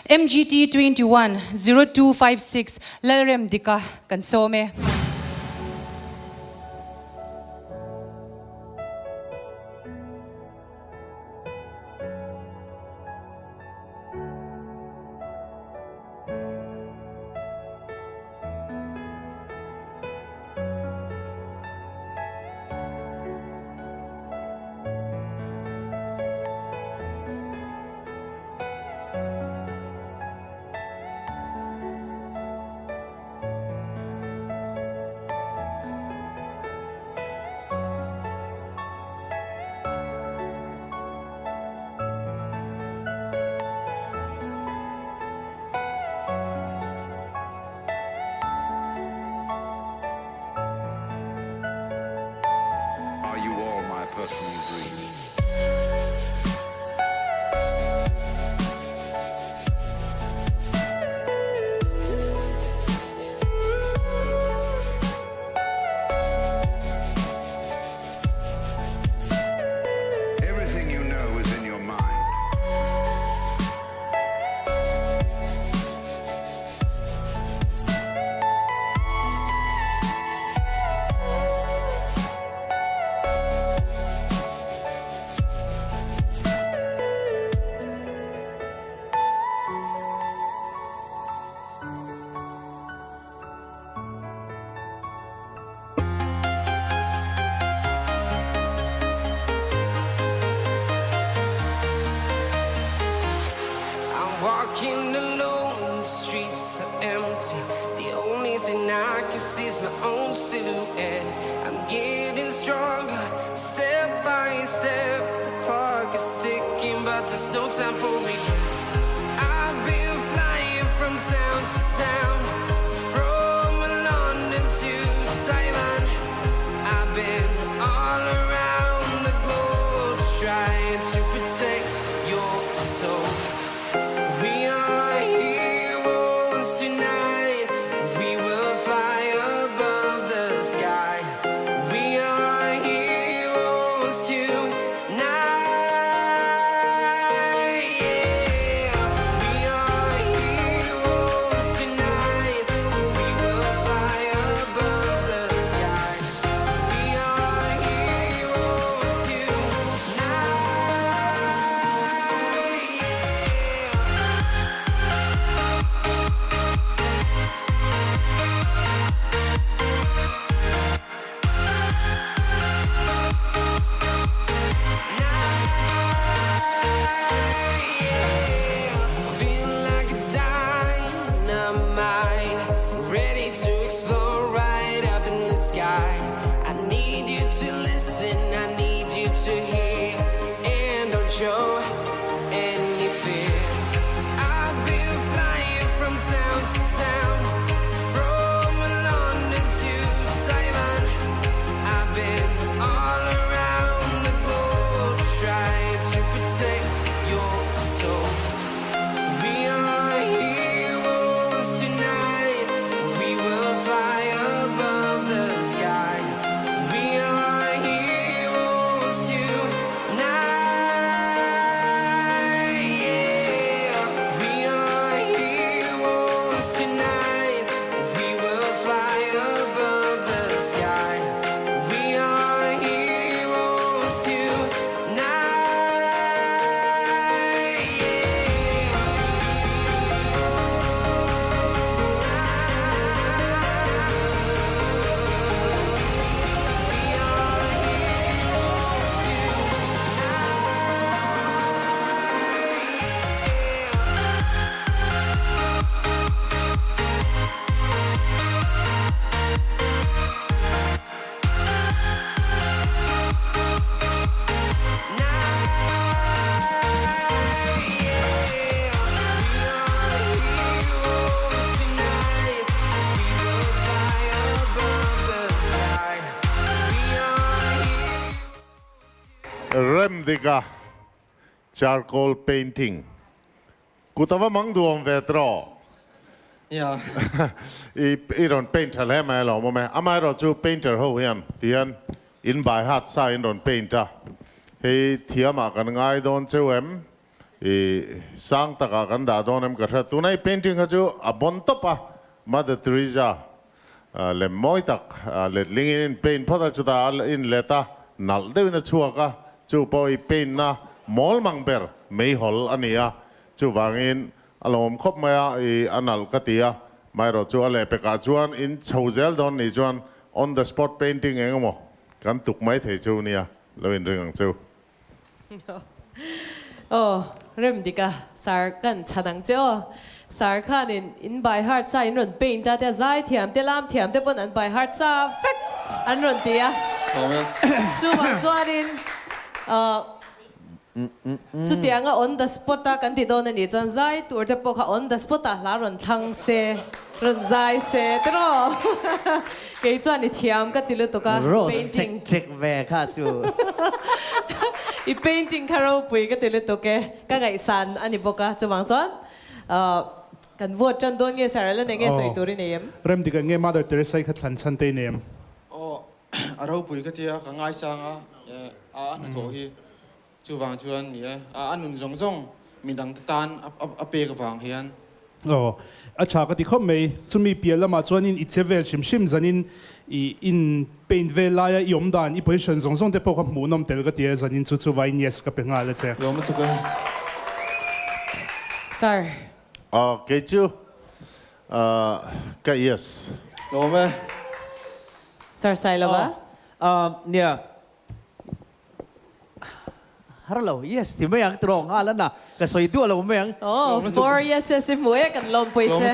MGT 21 0256 Lalremdika kan sawm e. Are you all my personal dreams? Everything you know is in your mind. I'm walking alone, the streets are empty. The only thing I can see is my own silhouette. I'm getting stronger, step by step. The clock is ticking, but there's no time for regrets. I've been flying from town to town, from London to Taiwan. I've been all around the globe trying to protect your soul. We are heroes tonight. We will fly above the sky. We are heroes tonight. Yeah. We are heroes tonight. We will fly above the sky. We are heroes tonight. Yeah. Feel like a dynamite, ready to explode right up in the sky. I need you to listen, I need you to hear, and don't show any fear. I've been flying from town to town, from London to Taiwan. I've been all around the globe trying to protect your soul. We are heroes tonight. We will fly above the sky. We are heroes tonight. Yeah. We are heroes tonight. We will fly above the sky. We are heroes tonight. Yeah. Remdika charcoal painting kut ava mang duam ve trawh. Yeah. I i rawn paint tha hle mai alawm awm e. Amaherawhchu painter ho hian tihian in by heart sa in rawn paint a, hei thiamah kan ngai dawn cheu em? I sang takah kan dah dawn em ka hria. Tuna i painting kha chu a bon tawp a, Mother Teresa lem mawi tak letlingin in paint phawt a, chutah a in let a, nalh deuhin a chhuak a, chu pawh i paint na mawl mang ber meihawl a ni a, chuvangin a lawmawm khawp mai a, i a nalh ka ti a, maherawh chu a lehpekah chuan in chho zel dawn nih chuan on the spot painting eng emaw kan tuk mai thei chu nia, lo inring ang chu. Aw, rem dik a, sar kan chhan ang che aw. Sar khanin in by heart sa in rawn paint a, tia zai thiam te lam thiam te pawn an by heart sa vek an rawn ti a. Chuvang chuanin chutianga on the spot a kan ti dawn a nih chuan zai tur te pawh kha on the spot ah hla rawn thlang se, rawn zai se tiraw. Kei chuan i thiam ka ti lutuk a, Rose painting. chek chek ve kha chu. I painting kha ropui ka ti lutuk e, ka ngaihsan a ni bawk a, chuvang chuan kan vote tan dawn nge Sir Alan enge sawi tur i nei em? Rem dik enge Mother Teresa i kha thlan chhan te i nei em? Aw, a ropui ka tia, ka ngaisang a, a hnathawh hi Chuvang chuan ni e, a nun zawng zawng midangte tan a pek avang hian. Aw, a tha ka ti khawp mai. Chumi piah lamah chuanin i che vel hrim hrim zanin i in paint vel laia i awm dan, i position zawng zawng te pawh kha hmuhnawm tel ka ti a, zanin chu chuvain yes ka pe nghal a che. Lawm lutuk e. Sir. Aw, kei chu ka yes. Lawm e. Sir Sailova. Aw, nia. Har lo, yes ti mai ang tiraw nghal a na, ka sawi duah lo mai ang. Aw, four yeses i hmu e, kan lawmpui che.